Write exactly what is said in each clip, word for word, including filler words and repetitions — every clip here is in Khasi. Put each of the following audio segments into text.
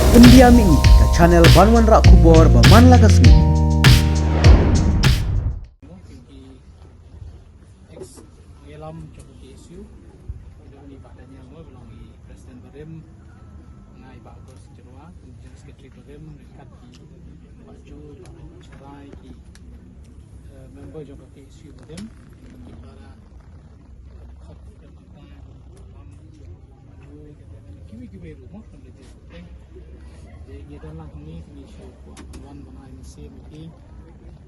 Pyndiam ïa ka channel ban wanrah khubor ba man la ka sngi. Ex ngelam jong ka K S U. Jong ni ba Daniel mo, ba long i president barim. Ngai ba August Jyrwa, jong secretary barim, ryngkat ki ba Ju, ba Charai, ki, eh, member jong ka K S U barim. Ki para khot jong ka, kiwei kiwei ruh mo, kam leh. Te ngi don lang hangne, ngi shu kwah wan ban ai mynsiem ïa phi.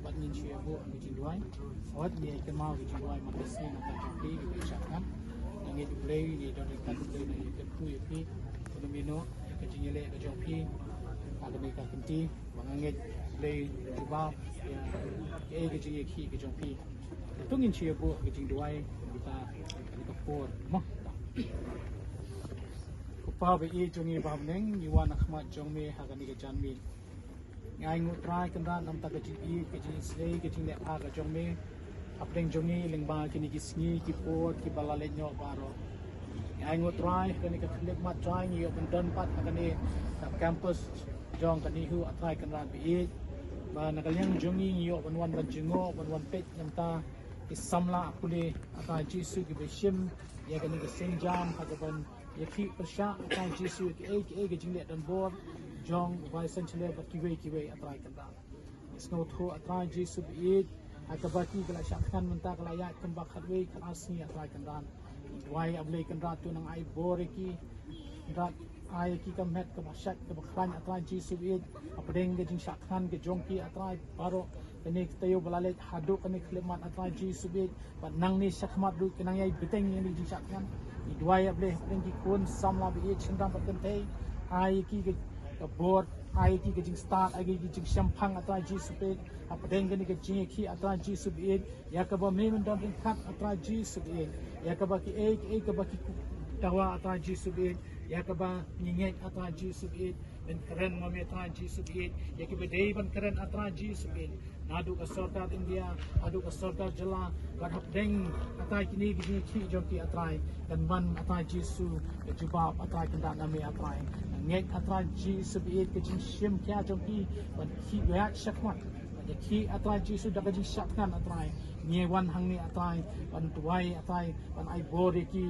Bad ngin shu ïa buh ka jingduwai. Wat ngi ai kynmaw ka jingduwai man ka sngi na ka jong phi, kiba ïa shah thngan. Nga ngeit U Blei, ngi don ryngkat U Blei, ngi kyrkhu ïa phi. Kano mino ïa ka jingïaleh ka jong phi ha kane ka kynti, ba nga ngeit U Blei u jubab ïa kaei ka jingïakhih ka jong phi. Te to ngin shu ïa buh ka jingduwai, kita, kane ka por mo. Ko Pa ba ïeit jong ngi ba ha bneng, ngi wan ha khmat jong me ha kane ka janmiet. Ngi ainguh Trai Kynrad namar ka jingïeit, ka jingisynei, ka jingleh bha ka jong me hapdeng jong ngi lyngba kine ki sngi, ki por kiba la leit noh baroh. Ngi ainguh Trai, kane ka khyllipmat Trai, ngi ïoh ban don pat ha kane ka campus jong ka NEHU, A Trai Kynrad ba ïeit. Ba na ka liang jong ngi ngi ïoh ban wan ban jngoh, ban wan peit namar ki samla pule, A Trai Jisu, kiba shim ïa kane ka sienjam ha kaban ïakhih pyrshah, A Trai Jisu, ïa kiei kiei ka jingleh donbor jong u Vice Chancellor bad kiwei kiwei, A Trai Kynrad. Ngi sngewthuh, A Trai Jisu ba ïeit, ha kaba ki ka la shah thngan mynta ka la ïaid kumba khatwei khatar sngi, A Trai Kynrad. Ngi duwai, A Blei Kynrad, to nang ai bor ïa ki, Kynrad, ai ïa ki ka met kaba shait kaba khlaiñ, A Trai Jisu ba ïeit, hapdeng ka jingshah thngan ka jong ki, A Trai, baroh. Kane ka taïew ba la leit haduh kane ka khyllipmat, A Trai Jisu ba ïeit, bad nangne shakhmat ruh ki nang ïai bteng ïa kane ka jingshah thngan. Ngi duwai, A Blei, hapdeng ki khun samla ba ïeit shynrang bad kynthei, ai ïa ki ka, ka bor, ai ïa ki ka jingstad, ai ïa ki ka jingshemphang, A Trai Jisu ba ïeit, hapdeng kane ka jingïakhih, A Trai Jisu ba ïeit, ïa kaba me men don ryngkat, A Trai Jisu ba ïeit, ïa kaba kiei kiei kaba ki dawa, A Trai Jisu ba ïeit, ïa kaba ngi ngeit, A Trai Jisu ba ïeit, men kren ma me, A Trai Jisu ba ïeit, ïa kiba dei ban kren, A Trai Jisu ba ïeit, naduh ka sorkar India haduh ka sorkar jylla, bad hapdeng, A Trai, kine ki jingïakhih jong ki, A Trai, kan wan, A Trai Jisu, ka jubab, A Trai Kynrad, na me, A Trai. Nga ngeit, A Trai Jisu ba ïeit, ka jingshim khia jong ki ban khih ïaid shakhmat, ban ïakhih, A Trai Jisu, da ka jingshah thngan, A Trai. Ngi wan hangne, A Trai, ban duwai, A Trai, ban ai bor ïa ki,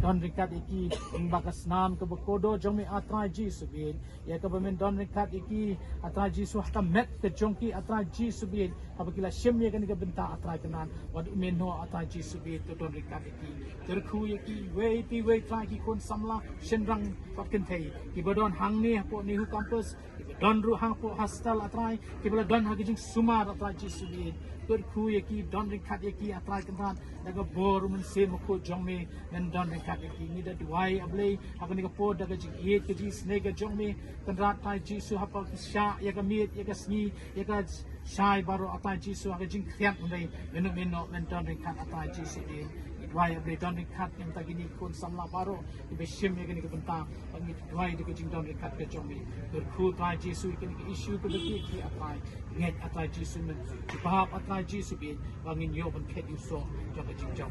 don ryngkat ïa ki lyngba ka snam kaba kordor jong me, A Trai Jisu ba ïeit, ïa kaba men don ryngkat ïa ki, A Trai Jisu, ha ka met ka jong ki, A Trai Jisu ba ïeit, haba ki la shim ïa kane ka bynta, A Trai Kynrad, wat u men noh, A Trai Jisu ba ïeit, to don ryngkat ïa ki. Kyrkhu ïa kiwei pa iwei, Trai, ki khun samla shynrang bad kynthei kiba don hangne hapoh NEHU campus, kiba don ruh hapoh hostel, A Trai, kiba la don ha ka jingsumar, A Trai Jisu ba ïeit. Kyrkhu ïa ki, don ryngkat ïa ki, A Trai Kynrad, da ka bor u Mynsiem Bakhuid jong me, men don ryngkat ïa ki. Ngi da duwai, A Blei, ha kane ka por, da ka jingïeit, ka jingisynei ka jong me, Kynrad, Trai Jisu, haba ki shah ïa ka miet, ïa ka sngi, ïa ka shai baroh, A Trai Jisu, ha ka jingkhriat, men, men, men, men don ryngkat, A Trai Jisu ba ïeit. Ngi duwai, A Blei, don ryngkat ïa kita kine ki khun samla baroh kiba shim ïa kane ka bynta, bad ngi duwai da ka jingdon ryngkat ka jong me. Kyrkhu, Trai Jisu, ïa kane ka issue kaba ki, ki, A Trai, ngeit, A Trai Jisu, men jubab, A Trai Jisu ba ïeit, ba ngin ïoh ban khet ïa u soh jong ka jingjop.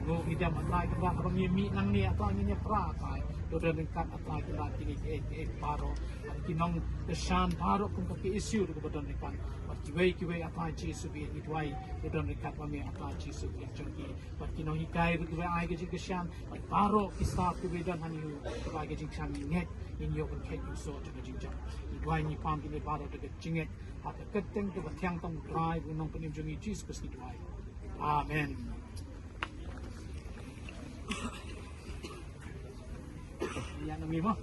Ngi ngeit, A Trai, kaba, kaba ngi mih nangne, A Trai, ngin ïa pra, A Trai, to don ryngkat, A Trai, kaba kine ki, ki, ki baroh, ki nongkyrshan baroh kum ka K S U ruh kaba don ryngkat, bad kiwei kiwei, A Trai Jisu ba ïeit, ngi duwai, to don ryngkat ma me, A Trai Jisu, ka jong ki. Bad ki nonghikai ruh kiba ai ka jingkyrshan, bad baroh ki staff kiba don hangne ruh kiba ai ka jingkyrshan, ngi ngeit ngin ïoh ban khet ïa u soh jong ka jingjop. Ngi duwai, ngi pan kine baroh da ka jingngeit ha ka kyrteng kaba thiang tam U Trai bad U Nongpynim jong ngi Jisu Khrist ngi duwai. Amen. Ïa na mi mo.